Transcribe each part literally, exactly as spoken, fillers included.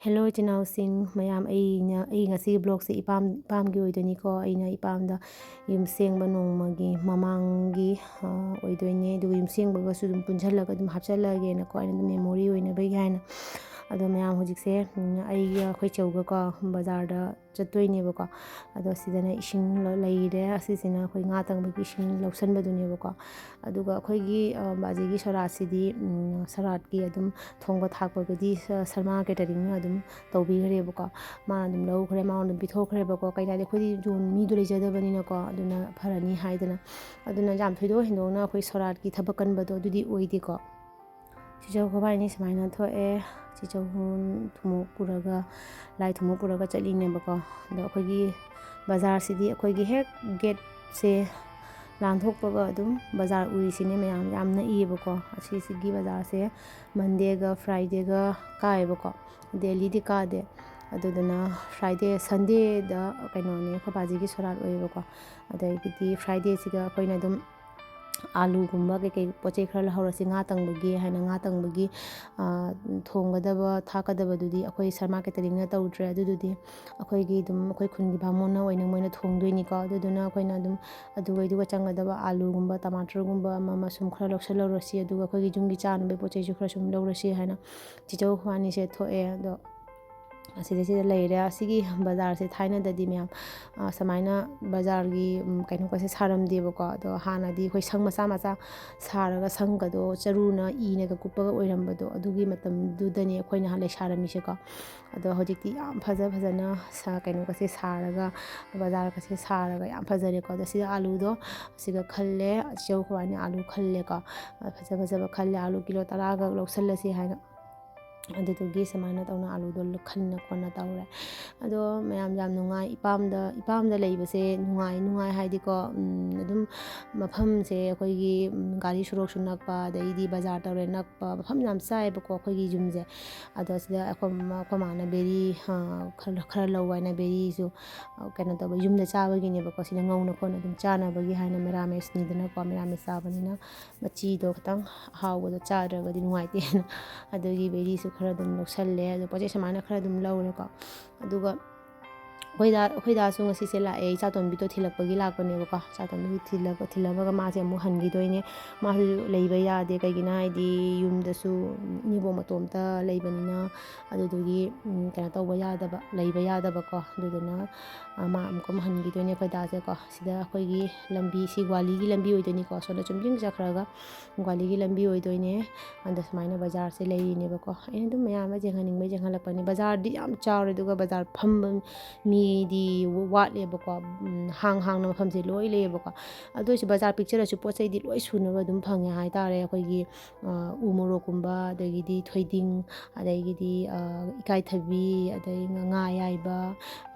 Hello ꯏꯆꯤꯟ ꯏꯅꯥꯎꯁꯤꯡ ꯃꯌꯥꯝ, ꯑꯩꯅ, ꯑꯩ ꯉꯁꯤꯒꯤ ꯕ꯭ꯂꯣꯒꯁꯦ ꯏꯄꯥꯝ, ꯏꯄꯥꯝꯒꯤ ꯑꯣꯏꯗꯣꯏꯅꯤꯀꯣ꯫ ꯑꯩꯅ ꯏꯄꯥꯝꯗ ꯌꯨꯝ ꯁꯦꯡꯕ ꯅꯣꯡꯃꯒꯤ ꯃꯃꯥꯡꯒꯤ, ꯑ, ꯑꯣꯏꯗꯣꯏꯅꯦ꯫ ꯑꯗꯨꯒ ꯌꯨꯝ ꯁꯦꯡꯕꯒꯁꯨ ꯑꯗꯨꯝ ꯄꯨꯟꯁꯤꯜꯂꯒ ꯑꯗꯨꯝ ꯍꯥꯞꯆꯤꯜꯂꯒꯦꯅꯀꯣ, ꯑꯩꯅ ꯑꯗꯨꯝ ꯃꯦꯃꯣꯔꯤ ꯑꯣꯏꯅꯕꯒꯤ ꯍꯥꯏꯅ꯫ ꯑꯗꯣ ꯃꯌꯥꯝ ꯍꯧꯖꯤꯛꯁꯦ, ꯎꯝ, ꯑꯩꯒ ꯑꯩꯈꯣꯏ ꯆꯧꯒꯀꯣ ꯕꯖꯥꯔꯗ ꯆꯠꯇꯣꯏꯅꯦꯕꯀꯣ꯫ ꯑꯗꯣ ꯁꯤꯗꯅ ꯏꯁꯤꯡ ꯂ-, ꯂꯩꯔꯦ꯫ ꯑꯁꯤꯁꯤꯅ ꯑꯩꯈꯣꯏ ꯉꯥ ꯇꯪꯕꯒꯤ ꯏꯁꯤꯡ ꯂꯧꯁꯟꯕꯗꯨꯅꯦꯕꯀꯣ꯫ ꯑꯗꯨꯒ ꯑꯩꯈꯣꯏꯒꯤ, ꯑ, ꯕꯥꯖꯤꯒꯤ ꯁꯣꯔꯥꯠꯁꯤꯗꯤ, ꯎꯝ, ꯁꯣꯔꯥꯠꯀꯤ ꯑꯗꯨꯝ ꯊꯣꯡꯕ ꯊꯥꯛꯄꯒꯗꯤ ꯁ-, ꯁꯔꯃꯥ ꯀꯦꯇꯔꯤꯡꯅ ꯑꯗꯨꯝ ꯇꯧꯕꯤꯈ꯭ꯔꯦꯕꯀꯣ꯫ ꯃꯥꯅ ꯑꯗꯨꯝ ꯂꯧꯈ꯭ꯔꯦ, ꯃꯥꯅ ꯑꯗꯨꯝ ꯄꯤꯊꯣꯛꯈ꯭ꯔꯦꯕꯀꯣ꯫ ꯀꯩ ꯍꯥꯏꯗꯤ ꯑꯩꯈꯣꯏꯗꯤ ꯌꯣꯟ-, ꯃꯤꯗꯣ ꯂꯩꯖꯗꯕꯅꯤꯅꯀꯣ, ꯑꯗꯨꯅ ꯐꯔꯅꯤ ꯍꯥꯏꯗꯅ꯫ ꯑꯗꯨꯅ ꯌꯥꯝ ꯊꯣꯏꯗꯣꯛ ꯍꯦꯟꯗꯣꯛꯅ ꯑꯩꯈꯣꯏ ꯁꯣꯔꯥꯠꯀꯤ ꯊꯕꯛ ꯀꯟꯕꯗꯣ ꯑꯗꯨꯗꯤ ꯑꯣꯏꯗꯦꯀꯣ꯫ ꯆꯤꯆꯧ ꯈꯣꯏꯕꯥꯅꯤ ꯁꯨꯃꯥꯏꯅ ꯊꯣꯛꯑꯦ꯫ ꯆꯤꯆꯧ ꯊꯨꯝꯃꯣꯛ ꯄꯨꯔꯒ, ꯂꯥꯏ ꯊꯨꯝꯃꯣꯛ ꯄꯨꯔꯒ ꯆꯠꯂꯤꯅꯦꯕꯀꯣ꯫ ꯑꯗꯣ ꯑꯩꯈꯣꯏꯒꯤ ꯕꯖꯥꯔꯁꯤꯗꯤ ꯑꯩꯈꯣꯏꯒꯤ ꯍꯦꯛ ꯒꯦꯠꯁꯦ ꯂꯥꯟꯊꯣꯛꯄꯒ ꯑꯗꯨꯝ ꯕꯖꯥꯔ ꯎꯔꯤꯁꯤꯅꯦ ꯃꯌꯥꯝ, ꯌꯥꯝ ꯅꯛꯏꯌꯦꯕꯀꯣ꯫ ꯑꯁꯤꯁꯤꯒꯤ ꯕꯖꯥꯔꯁꯦ ꯃꯟꯗꯦꯒ ꯐ꯭ꯔꯥꯏꯗꯦꯒ ꯀꯥꯏꯌꯦꯕꯀꯣ, ꯗꯦꯂꯤꯗꯤ ꯀꯥꯗꯦ꯫ ꯑꯗꯨꯗꯨꯅ ꯐ꯭ꯔꯥꯏꯗꯦ, ꯁꯟꯗꯦꯗ ꯀꯩꯅꯣꯅꯦ, ꯑꯩꯈꯣꯏ ꯕꯥꯖꯤꯒꯤ ꯁꯣꯔꯥꯠ ꯑꯣꯏꯌꯦꯕꯀꯣ꯫ ꯑꯗꯒꯤꯗꯤ ꯐ꯭ꯔꯥꯏꯗꯦꯁꯤꯒ ꯑꯩꯈꯣꯏꯅ ꯑꯗꯨꯝ ꯑꯥꯂꯨꯒꯨꯝꯕ ꯀꯩꯀꯩ ꯄꯣꯠ ꯆꯩ ꯈꯔ ꯂꯧꯍꯧꯔꯁꯤ, ꯉꯥ ꯇꯪꯕꯒꯤ ꯍꯥꯏꯅ꯫ ꯉꯥ ꯇꯪꯕꯒꯤ, ꯑ, ꯊꯣꯡꯒꯗꯕ ꯊꯥꯛꯀꯗꯕꯗꯨꯗꯤ ꯑꯩꯈꯣꯏ ꯁꯔꯃꯥ ꯀꯦꯇꯔꯤꯡꯅ ꯇꯧꯗ꯭ꯔꯦ꯫ ꯑꯗꯨꯗꯨꯗꯤ ꯑꯩꯈꯣꯏꯒꯤ ꯑꯗꯨꯝ ꯑꯩꯈꯣꯏ ꯈꯨꯟꯒꯤ ꯕꯥꯃꯣꯟꯅ ꯑꯣꯏꯅ ꯃꯣꯏꯅ ꯊꯣꯡꯗꯣꯏꯅꯤꯀꯣ꯫ ꯑꯗꯨꯗꯨꯅ ꯑꯩꯈꯣꯏꯅ ꯑꯗꯨꯝ ꯑꯗꯨꯒꯩꯗꯨꯒ ꯆꯪꯒꯗꯕ ꯑꯥꯂꯨꯒꯨꯝꯕ, ꯇꯃꯥꯇꯔꯒꯨꯝꯕ ꯑꯃ ꯑꯃ ꯁꯨꯝ ꯈꯔ ꯂꯧꯁꯜꯍꯧꯔꯁꯤ, ꯑꯗꯨꯒ ꯑꯩꯈꯣꯏꯒꯤ ꯌꯨꯝꯒꯤ ꯆꯥꯅꯕꯒꯤ ꯄꯣꯠ ꯆꯩꯁꯨ ꯈꯔ ꯁꯨꯝ ꯂꯧꯔꯁꯤ ꯍꯥꯏꯅ ꯆꯤꯆꯧ ꯈꯣꯏꯕꯥꯅꯤꯁꯦ ꯊꯣꯛꯑꯦ꯫ ꯑꯗꯣ ꯑꯁꯤꯗꯩꯁꯤꯗ ꯂꯩꯔꯦ꯫ ꯑꯁꯤꯒꯤ ꯕꯖꯥꯔꯁꯦ ꯊꯥꯏꯅꯗꯗꯤ ꯃꯌꯥꯝ, ꯑ, ꯁꯨꯃꯥꯏꯅ ꯕꯖꯥꯔꯒꯤ, ꯎꯝ, ꯀꯩꯅꯣꯒꯁꯦ ꯁꯥꯔꯝꯗꯦꯕꯀꯣ꯫ ꯑꯗꯣ ꯍꯥꯟꯅꯗꯤ ꯑꯩꯈꯣꯏ ꯁꯪ ꯃꯆꯥ ꯃꯆꯥ ꯁꯥꯔꯒ ꯁꯪꯒꯗꯣ ꯆꯔꯨꯅ ꯏꯅꯒ ꯀꯨꯞꯄꯒ ꯑꯣꯏꯔꯝꯕꯗꯣ, ꯑꯗꯨꯒꯤ ꯃꯇꯝꯗꯨꯗꯅꯦ ꯑꯩꯈꯣꯏꯅ ꯂꯩꯁꯥꯔꯝꯃꯤꯁꯦꯀꯣ꯫ ꯑꯗꯣ ꯍꯧꯖꯤꯛꯇꯤ ꯌꯥꯝ ꯐꯖ ꯐꯖꯅ ꯁꯥ-, ꯀꯩꯅꯣꯒꯁꯦ ꯁꯥꯔꯒ, ꯕꯖꯥꯔꯒꯁꯦ ꯁꯥꯔꯒ ꯌꯥꯝ ꯐꯖꯔꯦꯀꯣ꯫ ꯑꯗꯣ ꯁꯤꯗ ꯑꯥꯂꯨꯗꯣ ꯁꯤꯒ ꯈꯜꯂꯦ, ꯆꯤꯆꯧ ꯈꯣꯏꯕꯥꯅꯤ ꯑꯥꯂꯨ ꯈꯜꯂꯦꯀꯣ꯫ ꯑ, ꯐꯖ ꯐꯖꯕ ꯈꯜꯂꯦ, ꯑꯥꯂꯨ ꯀꯤꯂꯣ ꯇꯔꯥꯒ ꯂꯧꯁꯜꯂꯁꯤ ꯍꯥꯏꯅ꯫ ꯑꯗꯨꯗꯨꯒꯤ ꯁꯨꯃꯥꯏꯅ ꯇꯧꯅ ꯑꯥꯂꯨꯗꯣ ꯈꯟꯅ ꯈꯣꯠꯅ ꯇꯧꯔꯦ꯫ ꯑꯗꯣ ꯃꯌꯥꯝ ꯌꯥꯝ ꯅꯨꯡꯉꯥꯏ, ꯏꯄꯥꯝꯗ, ꯏꯄꯥꯝꯗ ꯂꯩꯕꯁꯦ ꯅꯨꯡꯉꯥꯏ, ꯅꯨꯡꯉꯥꯏ ꯍꯥꯏꯗꯤꯀꯣ, ꯎꯝ, ꯑꯗꯨꯝ ꯃꯐꯝꯁꯦ ꯑꯩꯈꯣꯏꯒꯤ, ꯎꯝ, ꯒꯥꯔꯤ ꯁꯣꯔꯣꯛꯁꯨ ꯅꯛꯄ, ꯑꯗꯩꯗꯤ ꯕꯖꯥꯔ ꯇꯧꯔꯦ ꯅꯛꯄ, ꯃꯐꯝ ꯌꯥꯝ ꯆꯥꯏꯌꯦꯕꯀꯣ ꯑꯩꯈꯣꯏꯒꯤ ꯌꯨꯝꯁꯦ꯫ ꯑꯗꯣ ꯁꯤꯗ ꯑꯩꯈꯣꯏ ꯃ-, ꯑꯩꯈꯣꯏ ꯃꯥꯅ ꯕꯦꯔꯤ, ꯑ, ꯈꯔ, ꯈꯔ ꯂꯧ ꯍꯥꯏꯅ ꯕꯦꯔꯤꯁꯨ, ꯑ, ꯀꯩꯅꯣ ꯇꯧꯕ, ꯌꯨꯝꯗ ꯆꯥꯕꯒꯤꯅꯦꯕꯀꯣ꯫ ꯁꯤꯗ ꯉꯧꯅ ꯈꯣꯠꯅ ꯑꯗꯨꯝ ꯆꯥꯅꯕꯒꯤ ꯍꯥꯏꯅ ꯃꯦꯔꯥꯃꯦꯁꯅꯤꯗꯅꯀꯣ, ꯃꯦꯔꯥꯃꯦꯁ ꯆꯥꯕꯅꯤꯅ ꯃꯆꯤꯗꯣ ꯈꯤꯇꯪ ꯑꯍꯥꯎꯕꯗꯣ ꯆꯥꯗ꯭ꯔꯒꯗꯤ ꯅꯨꯡꯉꯥꯏꯇꯦꯅ꯫ ꯑꯗꯨꯒꯤ ꯕꯦꯔꯤꯁꯨ ꯈꯔ ꯑꯗꯨꯝ ꯂꯧꯁꯜꯂꯦ꯫ ꯑꯗꯣ ꯄꯣꯠ ꯆꯩ ꯁꯨꯃꯥꯏꯅ ꯈꯔ ꯑꯗꯨꯝ ꯂꯧꯔꯦꯀꯣ꯫ ꯑꯗꯨꯒ ꯑꯩꯈꯣꯏ ꯗꯥ, ꯑꯩꯈꯣꯏ ꯗꯥꯁꯨ ꯉꯁꯤꯁꯦ ꯂꯥꯛꯑꯦ, ꯏꯆꯥꯇꯣꯝꯕꯤꯗꯣ ꯊꯤꯜꯂꯛꯄꯒꯤ ꯂꯥꯛꯄꯅꯦꯕꯀꯣ꯫ ꯏꯆꯥꯇꯣꯝꯕꯤꯗꯣ ꯊꯤꯜꯂꯒ, ꯊꯤꯜꯂꯝꯃꯒ ꯃꯥꯁꯦ ꯑꯃꯨꯛ ꯍꯟꯈꯤꯗꯣꯏꯅꯦ꯫ ꯃꯥꯁꯨ ꯂꯩꯕ ꯌꯥꯗꯦ, ꯀꯩꯒꯤꯅꯣ ꯍꯥꯏꯗꯤ ꯌꯨꯝꯗꯁꯨ ꯏꯅꯦꯕꯣꯛ ꯃꯇꯣꯝꯇ ꯂꯩꯕꯅꯤꯅ, ꯑꯗꯨꯗꯨꯒꯤ ꯎꯝ, ꯀꯩꯅꯣ ꯇꯧꯕ ꯌꯥꯗꯕ, ꯂꯩꯕ ꯌꯥꯗꯕꯀꯣ꯫ ꯑꯗꯨꯗꯨꯅ ꯑ, ꯃꯥ ꯑꯃꯨꯛꯀ ꯑꯃꯨꯛ ꯍꯟꯈꯤꯗꯣꯏꯅꯦ ꯑꯩꯈꯣꯏ ꯗꯥꯁꯦꯀꯣ꯫ ꯁꯤꯗ ꯑꯩꯈꯣꯏꯒꯤ ꯂꯝꯕꯤ, ꯁꯤ ꯒ꯭ꯋꯥꯂꯤꯒꯤ ꯂꯝꯕꯤ ꯑꯣꯏꯗꯣꯏꯅꯤꯀꯣ, ꯁꯣꯝꯗ ꯆꯨꯝꯗ꯭ꯔꯤꯡ ꯆꯠꯈ꯭ꯔꯒ ꯒ꯭ꯋꯥꯂꯤꯒꯤ ꯂꯝꯕꯤ ꯑꯣꯏꯗꯣꯏꯅꯦ꯫ ꯑꯗ ꯁꯨꯃꯥꯏꯅ ꯕꯖꯥꯔꯁꯦ ꯂꯩꯔꯤꯅꯦꯕꯀꯣ꯫ ꯑꯩꯅ ꯑꯗꯨꯝ ꯃꯌꯥꯝ ꯑꯃ ꯌꯦꯡꯍꯟꯅꯤꯡꯕꯩ ꯌꯦꯡꯍꯜꯂꯛꯄꯅꯤ꯫ ꯕꯖꯥꯔꯗꯤ ꯌꯥꯝ ꯆꯥꯎꯔꯦ, ꯑꯗꯨꯒ ꯕꯖꯥꯔ ꯐꯝꯕ ꯃꯤꯗꯤ ꯋꯥꯠꯂꯦꯕꯀꯣ꯫ ꯎꯝ, ꯍꯥꯡ ꯍꯥꯡꯅ ꯃꯐꯝꯁꯦ ꯂꯣꯏ ꯂꯩꯌꯦꯕꯀꯣ꯫ ꯑꯗꯨ ꯑꯣꯏꯔꯁꯨ ꯕꯖꯥꯔ ꯄꯤꯛꯆꯔꯁꯨ ꯄꯣꯠ ꯆꯩꯗꯤ ꯂꯣꯏ ꯁꯨꯅꯕ ꯑꯗꯨꯝ ꯐꯪꯉꯦ ꯍꯥꯏꯇꯥꯔꯦ꯫ ꯑꯩꯈꯣꯏꯒꯤ ꯑ, ꯎ ꯃꯣꯔꯣꯛꯀꯨꯝꯕ, ꯑꯗꯒꯤꯗꯤ ꯊꯣꯏꯗꯤꯡ, ꯑꯗꯒꯤꯗꯤ ꯑ, ꯏꯀꯥꯏꯊꯕꯤ, ꯑꯗꯩ ꯉꯥ ꯑꯌꯥꯏꯕ,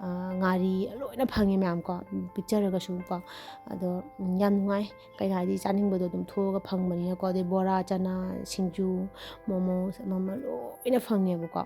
ꯑ, ꯉꯥꯔꯤ, ꯂꯣꯏꯅ ꯐꯪꯉꯦ ꯃꯌꯥꯝ ꯀꯣ, ꯄꯤꯛꯆꯔꯒꯁꯨ ꯀꯣ꯫ ꯑꯗꯣ ꯎꯝ, ꯌꯥꯝ ꯅꯨꯡꯉꯥꯏ꯫ ꯀꯩꯅꯣ ꯍꯥꯏꯗꯤ ꯆꯥꯅꯤꯡꯕꯗꯣ ꯑꯗꯨꯝ ꯊꯣꯛꯑꯒ ꯐꯪꯕꯅꯤꯅꯀꯣ꯫ ꯑꯗꯩ ꯕꯣꯔꯥ, ꯆꯅꯥ, ꯁꯤꯡꯖꯨ, ꯃꯣꯃꯣ, ꯑꯃ ꯑꯃ ꯂꯣꯏꯅ ꯐꯪꯉꯦꯕꯀꯣ꯫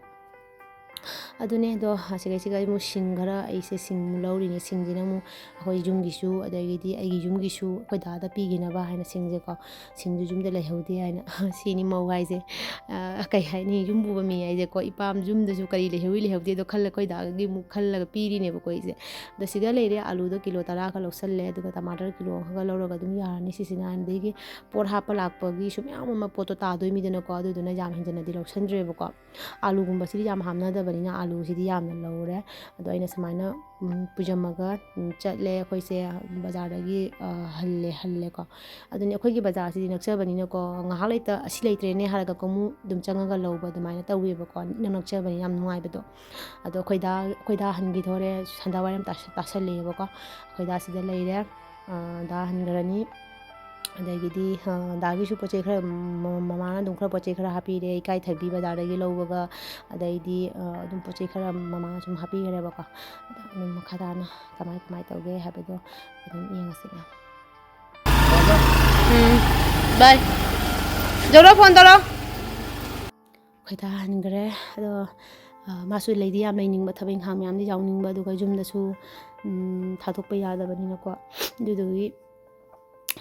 ꯑꯗꯨꯅꯦ꯫ ꯑꯗꯣ ꯑꯁꯤꯒꯩꯁꯤꯒ ꯑꯃꯨꯛ ꯁꯤꯡ ꯈꯔ, ꯑꯩꯁꯦ ꯁꯤꯡ ꯑꯃꯨꯛ ꯂꯧꯔꯤꯅꯦ꯫ ꯁꯤꯡꯁꯤꯅ ꯑꯃꯨꯛ ꯑꯩꯈꯣꯏ ꯌꯨꯝꯒꯤꯁꯨ, ꯑꯗꯒꯤꯗꯤ ꯑꯩꯒꯤ ꯌꯨꯝꯒꯤꯁꯨ ꯑꯩꯈꯣꯏ ꯗꯥꯗ ꯄꯤꯈꯤꯅꯕ ꯍꯥꯏꯅ ꯁꯤꯡꯁꯦꯀꯣ꯫ ꯁꯤꯡꯁꯨ ꯌꯨꯝꯗ ꯂꯩꯍꯧꯗꯦ ꯍꯥꯏꯅ꯫ ꯁꯤꯅꯤ ꯃꯧ ꯍꯥꯏꯁꯦ꯫ ꯑ, ꯀꯩ ꯍꯥꯏꯅꯤ, ꯌꯨꯝ ꯄꯨꯕ ꯃꯤ ꯍꯥꯏꯁꯦꯀꯣ, ꯏꯄꯥꯝ ꯌꯨꯝꯗꯁꯨ ꯀꯔꯤ ꯂꯩꯍꯧꯔꯤ ꯂꯩꯍꯧꯗꯦꯗꯣ ꯈꯜꯂ, ꯑꯩꯈꯣꯏ ꯗꯥꯒꯤ ꯑꯃꯨꯛ ꯈꯜꯂꯒ ꯄꯤꯔꯤꯅꯦꯕꯀꯣ ꯑꯩꯁꯦ꯫ ꯑꯗꯣ ꯁꯤꯗ ꯂꯩꯔꯦ, ꯑꯂꯨꯗꯣ ꯀꯤꯂꯣ ꯇꯔꯥ ꯈꯔ ꯂꯧꯁꯜꯂꯦ, ꯑꯗꯨꯒ ꯇꯃꯥꯇꯔ ꯀꯤꯂꯣ ꯑꯃꯒ ꯂꯧꯔꯒ ꯑꯗꯨꯝ ꯌꯥꯔꯅꯤ ꯁꯤꯁꯤꯅ꯫ ꯑꯗꯒꯤ ꯄꯣꯠ ꯍꯥꯞꯄ ꯂꯥꯛꯄꯒꯤꯁꯨ ꯃꯌꯥꯝ ꯑꯃ ꯄꯣꯠꯇꯣ ꯇꯥꯗꯣꯏꯃꯤꯗꯅꯀꯣ, ꯑꯗꯨꯗꯨꯅ ꯌꯥꯝ ꯍꯦꯟꯖꯟꯅꯗꯤ ꯂꯧꯁꯟꯗ꯭ꯔꯦꯕꯀꯣ꯫ ꯑꯥꯂꯨꯒꯨꯝꯕꯁꯤꯗꯤ ꯌꯥꯝ ꯍꯥꯞꯅꯗꯕꯅꯤꯅ ꯑꯥꯂꯨꯁꯤꯗꯤ ꯌꯥꯝꯅ ꯂꯧꯔꯦ꯫ ꯑꯗꯣ ꯑꯩꯅ ꯁꯨꯃꯥꯏꯅ, ꯎꯝ, ꯄꯨꯖꯝꯃꯒ, ꯎꯝ, ꯆꯠꯂꯦ ꯑꯩꯈꯣꯏꯁꯦ ꯕꯖꯥꯔꯗꯒꯤ, ꯑ, ꯍꯜꯂꯦ, ꯍꯜꯂꯦꯀꯣ꯫ ꯑꯗꯨꯅꯤ ꯑꯩꯈꯣꯏꯒꯤ ꯕꯖꯥꯔꯁꯤꯗꯤ ꯅꯛꯆꯕꯅꯤꯅꯀꯣ, ꯉꯥꯏꯍꯥꯛ ꯂꯩꯇ ꯑꯁꯤ ꯂꯩꯇ꯭ꯔꯦꯅꯦ ꯍꯥꯏꯔꯒ ꯑꯃꯨꯛ ꯑꯗꯨꯝ ꯆꯪꯉꯒ ꯂꯧꯕ ꯑꯗꯨꯃꯥꯏꯅ ꯇꯧꯋꯦꯕꯀꯣ, ꯏꯅꯛ ꯅꯛꯆꯕꯅꯤꯅ ꯌꯥꯝ ꯅꯨꯡꯉꯥꯏꯕꯗꯣ꯫ ꯑꯗꯣ ꯑꯩꯈꯣꯏ ꯗꯥ, ꯑꯩꯈꯣꯏ ꯗꯥ ꯍꯟꯈꯤꯗꯣꯔꯦ, ꯁꯟꯗꯥꯋꯥꯏꯔꯝ ꯇꯥꯁ-, ꯇꯥꯁꯜꯂꯛꯑꯦꯕꯀꯣ꯫ ꯑꯩꯈꯣꯏ ꯗꯥ ꯁꯤꯗ ꯂꯩꯔꯦ꯫ ꯑ, ꯗꯥ ꯍꯟꯈ꯭ꯔꯅꯤ꯫ ꯑꯗꯒꯤꯗꯤ, ꯑ, ꯗꯥꯒꯤꯁꯨ ꯄꯣꯠ ꯆꯩ ꯈꯔ, ꯃ-, ꯃꯃꯥꯅ ꯑꯗꯨꯝ ꯈꯔ ꯄꯣꯠ ꯆꯩ ꯈꯔ ꯍꯥꯞꯄꯤꯔꯦ, ꯏꯀꯥꯏꯊꯕꯤ ꯕꯖꯥꯔꯗꯒꯤ ꯂꯧꯕꯒ, ꯑꯗꯩꯗꯤ, ꯑ, ꯑꯗꯨꯝ ꯄꯣꯠ ꯆꯩ ꯈꯔ ꯃꯃꯥꯅ ꯁꯨꯝ ꯍꯥꯞꯄꯤꯈ꯭ꯔꯦꯕꯀꯣ꯫ ꯑꯗꯣ ꯑꯗꯨꯝ ꯃꯈꯥ ꯇꯥꯅ ꯀꯃꯥꯏ, ꯀꯃꯥꯏ ꯇꯧꯒꯦ ꯍꯥꯏꯕꯗꯣ ꯑꯗꯨꯝ ꯌꯦꯡꯉꯁꯤ ꯃꯌꯥꯝ꯫ ꯎꯝ, ꯕꯥꯏ꯫ ꯖꯧꯔꯣ, ꯐꯣꯟ ꯇꯧꯔꯣ꯫ ꯑꯩꯈꯣꯏ ꯗꯥ ꯍꯟꯈ꯭ꯔꯦ꯫ ꯑꯗꯣ, ꯑ, ꯃꯥꯁꯨ ꯂꯩꯗꯤ ꯌꯥꯝ ꯂꯩꯅꯤꯡꯕ, ꯊꯕꯛ ꯏꯪꯈꯥꯡ ꯃꯌꯥꯝꯗꯤ ꯌꯥꯎꯅꯤꯡꯕ, ꯑꯗꯨꯒ ꯌꯨꯝꯗꯁꯨ, ꯎꯝ, ꯊꯥꯗꯣꯛꯄ ꯌꯥꯗꯕꯅꯤꯅꯀꯣ꯫ ꯑꯗꯨꯗꯨꯒꯤ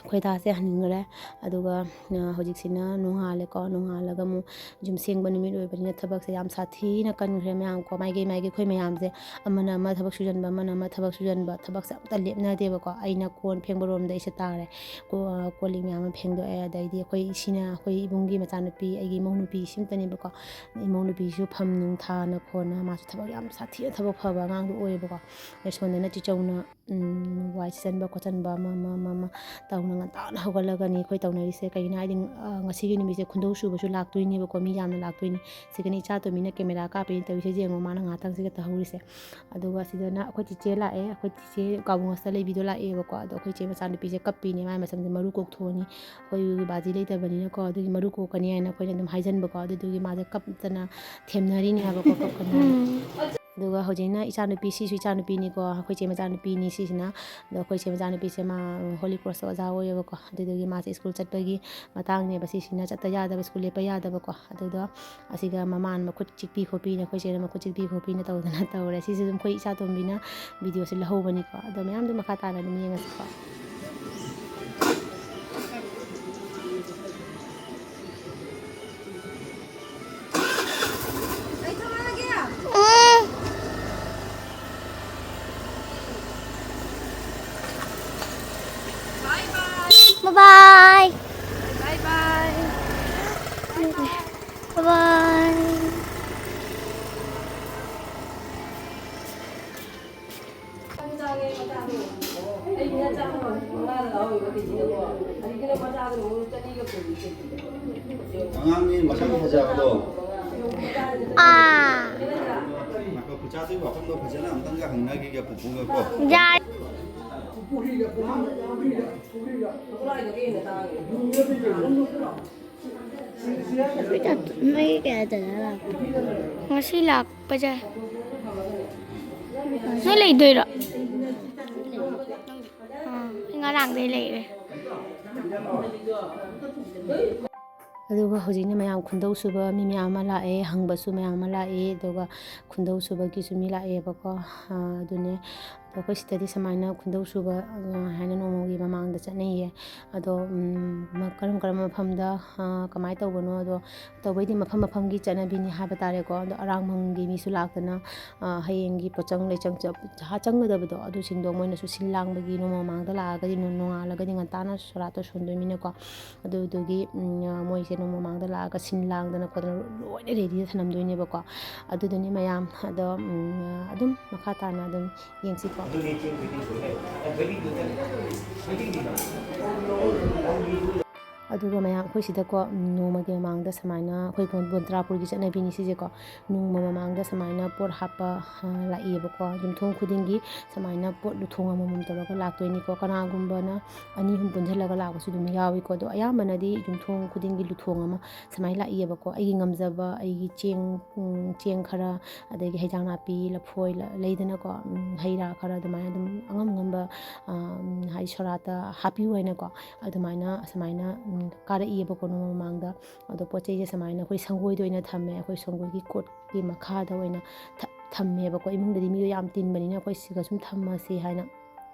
ꯈꯣꯏꯗꯥꯁꯦ ꯍꯟꯈ꯭ꯔꯦ꯫ ꯑꯗꯨꯒ, ꯑ, ꯍꯧꯖꯤꯛꯁꯤꯅ ꯅꯣꯡꯉꯥꯜꯂꯦꯀꯣ꯫ ꯅꯣꯡꯉꯥꯜꯂꯒ ꯑꯃꯨꯛ ꯌꯨꯝ ꯁꯦꯡꯕ ꯅꯨꯃꯤꯠ ꯑꯣꯏꯕꯅꯤꯅ ꯊꯕꯛꯁꯦ ꯌꯥꯝ ꯁꯥꯊꯤꯅ ꯀꯟꯈ꯭ꯔꯦ ꯃꯌꯥꯝꯀꯣ꯫ ꯃꯥꯏꯀꯩ ꯃꯥꯏꯀꯩ ꯑꯩꯈꯣꯏ ꯃꯌꯥꯝꯁꯦ ꯑꯃꯅ ꯑꯃ ꯊꯕꯛ ꯁꯨꯖꯟꯕ, ꯑꯃꯅ ꯑꯃ ꯊꯕꯛ ꯁꯨꯖꯟꯕ, ꯊꯕꯛꯁꯦ ꯑꯝꯇ ꯂꯦꯞꯅꯗꯦꯕꯀꯣ꯫ ꯑꯩꯅ ꯀꯣꯟ ꯐꯦꯡꯕꯔꯣꯝꯗ ꯑꯩꯁꯦ ꯇꯥꯔꯦ꯫ ꯀꯣ-, ꯑ, ꯀꯣꯜ ꯂꯤꯛ ꯃꯌꯥꯝ ꯑꯃ ꯐꯦꯡꯗꯣꯛꯑꯦ꯫ ꯑꯗꯩꯗꯤ ꯑꯩꯈꯣꯏ ꯏꯁꯤꯅ, ꯑꯩꯈꯣꯏ ꯏꯕꯨꯡꯒꯤ ꯃꯆꯥꯅꯨꯄꯤ, ꯑꯩꯒꯤ ꯏꯃꯧ ꯅꯨꯄꯤ ꯁꯤꯝꯇꯅꯦꯕꯀꯣ꯫ ꯏꯃꯧ ꯅꯨꯄꯤꯁꯨ ꯐꯝ ꯅꯨꯡ ꯊꯥꯅ ꯈꯣꯠꯅ ꯃꯥꯁꯨ ꯊꯕꯛ ꯌꯥꯝ ꯁꯥꯊꯤꯅ ꯊꯕꯛ ꯐꯕ ꯑꯉꯥꯡꯗꯣ ꯑꯣꯏꯌꯦꯕꯀꯣ꯫ ꯑꯁꯣꯝꯗꯅ ꯆꯤꯆꯧꯅ ꯎꯝ, ꯋꯥꯏ ꯁꯤꯠꯆꯟꯕ ꯈꯣꯠꯆꯟꯕ ꯑꯃ, ꯑꯃ, ꯑꯃ, ꯑꯃ ꯇꯧꯅ ꯉꯟꯇꯥꯅ ꯍꯧꯒꯠꯂꯒꯅꯤ ꯑꯩꯈꯣꯏ ꯇꯧꯅꯔꯤꯁꯦ꯫ ꯀꯩꯒꯤꯅꯣ ꯍꯥꯏꯗꯤ, ꯑ, ꯉꯁꯤꯒꯤ ꯅꯨꯃꯤꯠꯁꯦ ꯈꯨꯟꯗꯧ ꯁꯨꯕꯁꯨ ꯂꯥꯛꯇꯣꯏꯅꯦꯕꯀꯣ, ꯃꯤ ꯌꯥꯝꯅ ꯂꯥꯛꯇꯣꯏꯅꯤ꯫ ꯁꯤꯒꯅ ꯏꯆꯥ ꯇꯣꯝꯕꯤꯅ ꯀꯦꯃꯦꯔꯥ ꯀꯥꯞꯄꯤꯅꯦ ꯇꯧꯔꯤꯁꯦ, ꯌꯦꯡꯉꯣ ꯃꯥꯅ ꯉꯥꯏꯍꯥꯛꯇꯪꯁꯤꯒ ꯇꯧꯍꯧꯔꯤꯁꯦ꯫ ꯑꯗꯨꯒ ꯁꯤꯗꯅ ꯑꯩꯈꯣꯏ ꯆꯤꯆꯦ ꯂꯥꯛꯑꯦ, ꯑꯩꯈꯣꯏ ꯆꯤꯆꯦ ꯀꯥꯕꯨꯡ ꯑꯁꯤꯗ ꯂꯩꯕꯤꯗꯣ ꯂꯥꯛꯑꯦꯕꯀꯣ꯫ ꯑꯗꯣ ꯑꯩꯈꯣꯏ ꯆꯦ ꯃꯆꯥꯅꯨꯄꯤꯁꯦ ꯀꯞꯄꯤꯅꯦ, ꯃꯥꯏ ꯃꯁꯝꯁꯦ ꯃꯔꯨ ꯀꯣꯛꯊꯣꯛꯑꯅꯤ, ꯑꯩꯈꯣꯏ ꯕꯥꯖꯤ ꯂꯩꯇꯕꯅꯤꯅꯀꯣ꯫ ꯑꯗꯨꯒꯤ ꯃꯔꯨ ꯀꯣꯛꯀꯅꯤ ꯍꯥꯏꯅ ꯑꯩꯈꯣꯏꯅ ꯑꯗꯨꯝ ꯍꯥꯏꯖꯟꯕꯀꯣ꯫ ꯑꯗꯨꯗꯨꯒꯤ ꯃꯥꯁꯦ ꯀꯞꯇꯅ ꯊꯦꯝꯅꯔꯤꯅꯦ ꯍꯥꯏꯕꯀꯣ, ꯀꯞꯀꯅꯤ ꯍꯥꯏꯅ꯫ ꯎꯝ꯫ ꯑꯗꯨꯒ ꯍꯧꯖꯤꯛꯅ ꯏꯆꯥꯅꯨꯄꯤ, ꯁꯤꯁꯨ ꯏꯆꯥꯅꯨꯄꯤꯅꯤꯀꯣ, ꯑꯩꯈꯣꯏ ꯆꯦ ꯃꯆꯥꯅꯨꯄꯤꯅꯤ ꯁꯤꯁꯤꯅ꯫ ꯑꯗꯣ ꯑꯩꯈꯣꯏ ꯆꯦ ꯃꯆꯥꯅꯨꯄꯤꯁꯦ ꯃꯥ Holy Crossꯇ ꯑꯣꯖꯥ ꯑꯣꯏꯌꯦꯕꯀꯣ꯫ ꯑꯗꯨꯗꯨꯒꯤ ꯃꯥꯁꯦ ꯁ꯭ꯀꯨꯜ ꯆꯠꯄꯒꯤ ꯃꯇꯥꯡꯅꯦꯕ ꯁꯤꯁꯤꯅ, ꯆꯠꯇ ꯌꯥꯗꯕ, ꯁ꯭ꯀꯨꯜ ꯂꯦꯞꯄ ꯌꯥꯗꯕꯀꯣ꯫ ꯑꯗꯨꯗꯣ ꯑꯁꯤꯒ ꯃꯃꯥꯅ ꯃꯈꯨꯠ ꯆꯤꯛꯄꯤ ꯈꯣꯠꯄꯤꯅ, ꯑꯩꯈꯣꯏ ꯆꯦꯅ ꯃꯈꯨꯠ ꯆꯤꯛꯄꯤ ꯈꯣꯠꯄꯤꯅ ꯇꯧꯗꯅ ꯇꯧꯔꯦ꯫ ꯁꯤꯁꯨ ꯑꯗꯨꯝ ꯑꯩꯈꯣꯏ ꯏꯆꯥ ꯇꯣꯝꯕꯤꯅ ꯚꯤꯗꯤꯑꯣꯁꯦ ꯂꯧꯍꯧꯕꯅꯤꯀꯣ꯫ ꯑꯗꯣ ꯃꯌꯥꯝꯗꯣ ꯃꯈꯥ ꯇꯥꯅ ꯑꯗꯨꯝ ꯌꯦꯡꯉꯁꯤꯀꯣ꯫ ꯎꯝ꯫ Bye bye. Bye bye. Bye bye. Bye bye. ꯑꯉꯥꯡꯒꯤ ꯃꯁꯝ ꯐꯖꯕꯗꯣ꯫ ꯑꯥ꯫ ꯉꯥꯏꯈꯣ, ꯄꯨꯆꯥꯗꯨꯒꯤ ꯋꯥꯐꯝꯗꯣ ꯐꯖꯅ ꯑꯝꯇꯪꯒ ꯍꯪꯅꯈꯤꯒꯦ ꯄꯨꯄꯨꯒ ꯀꯣ꯫ ꯌꯥꯏ꯫ ꯃꯩ ꯀꯌꯥꯗꯅꯣ ꯂꯥꯛꯄ? ꯉꯁꯤ ꯂꯥꯛꯄꯁꯦ꯫ ꯅꯣꯏ ꯂꯩꯗꯣꯏꯔꯣ? ꯑꯥ, ꯑꯩ ꯉꯔꯥꯡꯗꯩ ꯂꯩꯔꯦ꯫ ꯑꯗꯨꯒ ꯍꯧꯖꯤꯛꯅ ꯃꯌꯥꯝ ꯈꯨꯟꯗꯧ ꯁꯨꯕ ꯃꯤ ꯃꯌꯥꯝ ꯑꯃ ꯂꯥꯛꯑꯦ, ꯍꯪꯕꯁꯨ ꯃꯌꯥꯝ ꯑꯃ ꯂꯥꯛꯑꯦ, ꯑꯗꯨꯒ ꯈꯨꯟꯗꯧ ꯁꯨꯕꯒꯤꯁꯨ ꯃꯤ ꯂꯥꯛꯑꯦꯕꯀꯣ꯫ ꯑꯥ, ꯑꯗꯨꯅꯦ꯫ ꯑꯗꯣ ꯑꯩꯈꯣꯏ ꯁꯤꯗꯗꯤ ꯁꯨꯃꯥꯏꯅ ꯈꯨꯟꯗꯧ ꯁꯨꯕ, ꯑ, ꯍꯥꯏꯅ ꯅꯣꯡꯃꯒꯤ ꯃꯃꯥꯡꯗ ꯆꯠꯅꯩꯌꯦ꯫ ꯑꯗꯣ, ꯎꯝ, ꯃ-, ꯀꯔꯝ ꯀꯔꯝꯕ ꯃꯐꯝꯗ, ꯑ, ꯀꯃꯥꯏꯅ ꯇꯧꯕꯅꯣ? ꯑꯗꯣ ꯇꯧꯕꯩꯗꯤ ꯃꯐꯝ ꯃꯐꯝꯒꯤ ꯆꯠꯅꯕꯤꯅꯤ ꯍꯥꯏꯕ ꯇꯥꯔꯦꯀꯣ꯫ ꯑꯗꯣ ꯑꯔꯥꯡꯕꯝꯒꯤ ꯃꯤꯁꯨ ꯂꯥꯛꯇꯅ, ꯑ, ꯍꯌꯦꯡꯒꯤ ꯄꯣꯠꯆꯪ ꯂꯩꯆꯪ ꯆ-, ꯆ-, ꯆꯪꯒꯗꯕꯗꯣ, ꯑꯗꯨꯁꯤꯡꯗꯣ ꯃꯣꯏꯅꯁꯨ ꯁꯤꯜ ꯂꯥꯡꯕꯒꯤ ꯅꯣꯡꯃ ꯃꯃꯥꯡꯗ ꯂꯥꯛꯑꯒꯗꯤ ꯅꯣꯡ-, ꯅꯣꯡꯉꯥꯜꯂꯒꯗꯤ ꯉꯟꯇꯥꯅ ꯁꯣꯔꯥꯠꯇꯣ ꯁꯣꯟꯗꯣꯏꯅꯤꯅꯀꯣ꯫ ꯑꯗꯨꯗꯨꯒꯤ, ꯎꯝ, ꯃꯣꯏꯁꯦ ꯅꯣꯡꯃ ꯃꯃꯥꯡꯗ ꯂꯥꯛꯑꯒ ꯁꯤꯜ ꯂꯥꯡꯗꯅ ꯈꯣꯠꯇꯅ ꯂꯣꯏꯅ ꯔꯦꯗꯤꯗ ꯊꯅꯝꯗꯣꯏꯅꯦꯕꯀꯣ꯫ ꯑꯗꯨꯗꯨꯅꯤ ꯃꯌꯥꯝ꯫ ꯑꯗꯣ, ꯎꯝ, ꯑꯗꯨꯝ ꯃꯈꯥ ꯇꯥꯅ ꯑꯗꯨꯝ ꯌꯦꯡꯁꯤꯀꯣ꯫ ꯑꯗꯨꯒ ꯃꯌꯥꯝ, ꯑꯩꯈꯣꯏ ꯁꯤꯗꯀꯣ, ꯎꯝ, ꯅꯣꯡꯃꯒꯤ ꯃꯃꯥꯡꯗ ꯁꯨꯃꯥꯏꯅ ꯑꯩꯈꯣꯏ ꯕꯣꯟ-, ꯕꯣꯟꯇ꯭ꯔꯥꯄꯨꯔꯒꯤ ꯆꯠꯅꯕꯤꯅꯤ ꯁꯤꯁꯦꯀꯣ꯫ ꯅꯣꯡꯃ ꯃꯃꯥꯡꯗ ꯁꯨꯃꯥꯏꯅ ꯄꯣꯠ ꯍꯥꯞꯄ, ꯑ, ꯂꯥꯛꯏꯌꯦꯕꯀꯣ꯫ ꯌꯨꯝꯊꯣꯡ ꯈꯨꯗꯤꯡꯒꯤ ꯁꯨꯃꯥꯏꯅ ꯄꯣꯠ ꯂꯨꯊꯣꯡ ꯑꯃꯃꯝ ꯇꯧꯔꯒ ꯂꯥꯛꯇꯣꯏꯅꯤꯀꯣ꯫ ꯀꯅꯥꯒꯨꯝꯕꯅ ꯑꯅꯤ ꯑꯍꯨꯝ ꯄꯨꯟꯁꯤꯜꯂꯒ ꯂꯥꯛꯄꯁꯨ ꯑꯗꯨꯝ ꯌꯥꯎꯏꯀꯣ꯫ ꯑꯗꯣ ꯑꯌꯥꯝꯕꯅꯗꯤ ꯌꯨꯝꯊꯣꯡ ꯈꯨꯗꯤꯡꯒꯤ ꯂꯨꯊꯣꯡ ꯑꯃ ꯁꯨꯃꯥꯏꯅ ꯂꯥꯛꯏꯌꯦꯕꯀꯣ꯫ ꯑꯩꯒꯤ ꯉꯝꯖꯕ, ꯑꯩꯒꯤ ꯆꯦꯡ, ꯎꯝ, ꯆꯦꯡ ꯈꯔ, ꯑꯗꯒꯤ ꯍꯩꯖꯥꯡ ꯅꯥꯄꯤ, ꯂꯐꯣꯏ, ꯂ-, ꯂꯩꯗꯅꯀꯣ, ꯎꯝ, ꯍꯩ ꯔꯥ ꯈꯔ ꯑꯗꯨꯃꯥꯏꯅ ꯑꯗꯨꯝ ꯑꯉꯝ ꯑꯉꯝꯕ, ꯑ, ꯎꯝ, ꯍꯥꯏꯗꯤ ꯁꯣꯔꯥꯠꯇ ꯍꯥꯞꯄꯤꯌꯨ ꯍꯥꯏꯅꯀꯣ꯫ ꯑꯗꯨꯃꯥꯏꯅ, ꯑꯁꯨꯃꯥꯏꯅ, ꯎꯝ, ꯀꯥꯔꯛꯏꯌꯦꯕꯀꯣ ꯅꯣꯡꯃ ꯃꯃꯥꯡꯗ꯫ ꯑꯗꯣ ꯄꯣꯠ ꯆꯩꯁꯦ ꯁꯨꯃꯥꯏꯅ ꯑꯩꯈꯣꯏ ꯁꯪꯒꯣꯏꯗ ꯑꯣꯏꯅ ꯊꯝꯃꯦ꯫ ꯑꯩꯈꯣꯏ ꯁꯪꯒꯣꯏꯒꯤ ꯀꯣꯠꯀꯤ ꯃꯈꯥꯗ ꯑꯣꯏꯅ ꯊ-, ꯊꯝꯃꯦꯕꯀꯣ꯫ ꯏꯃꯨꯡꯗꯗꯤ ꯃꯤꯗꯣ ꯌꯥꯝ ꯇꯤꯟꯕꯅꯤꯅ ꯑꯩꯈꯣꯏ ꯁꯤꯒ ꯁꯨꯝ ꯊꯝꯃꯁꯤ ꯍꯥꯏꯅ꯫